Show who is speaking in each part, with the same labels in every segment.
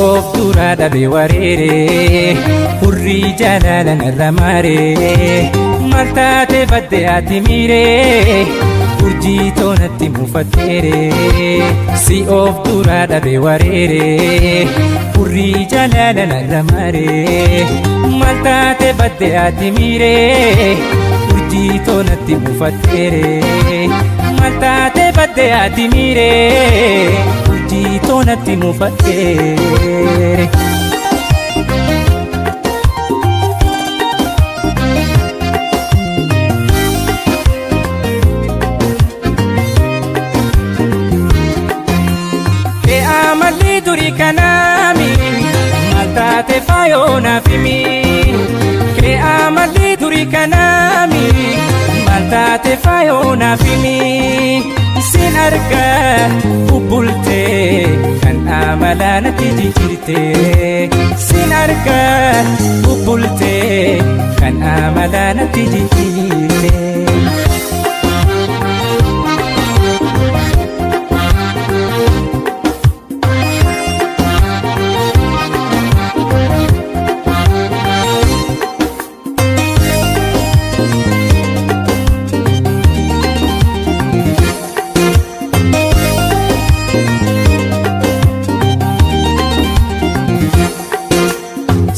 Speaker 1: of duraa dhabe wareere hurrii jaalala narra maare maal taate badde ati miire urjii toonatti mufatteere si of duraa dhabe wareere hurrii jaalala narra maare maal taate badde ati miire urjii toonatti mufatteere maal taate badde ati miire urjii toonatti mufatteere. Amalli durii kanaami maal taate faayoo naaf himi. Kee amalli durii kanaami maal taate faayoo naaf himi. Sin argaa bubbultee kan amalaa natti jijjiirtee. Sin argaa bubbultee kan amalaa natti jijjiirtee.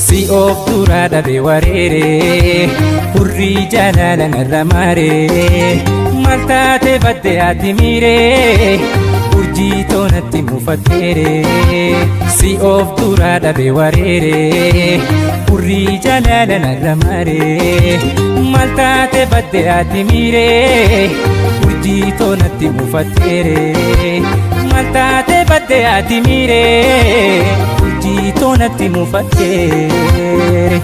Speaker 1: Si of duraa dhabe wareere hurrii jaalala narra maare maal taate badde ati miire urjii toonatti mufatteere si of duraa dhabe wareere hurrii jaalala narra maare maal taate badde ati miire urjii toonatti mufatteere maal taate badde ati miire urjii toonatti mufatteere.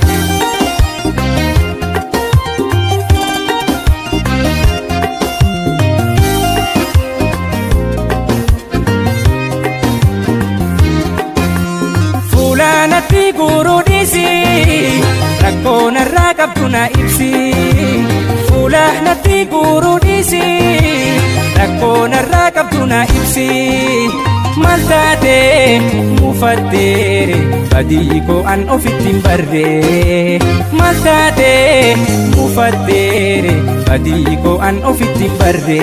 Speaker 1: Fuula natti guuruu dhiisi rakkoo narraa qabdu na ibsi. Fuula natti guuruu dhiisi rakkoo narraa qabdu na ibsi. Maal taate mufatteere badii koo an ofitti hin barre. Maal taate mufatteere badii koo an ofitti hin barre.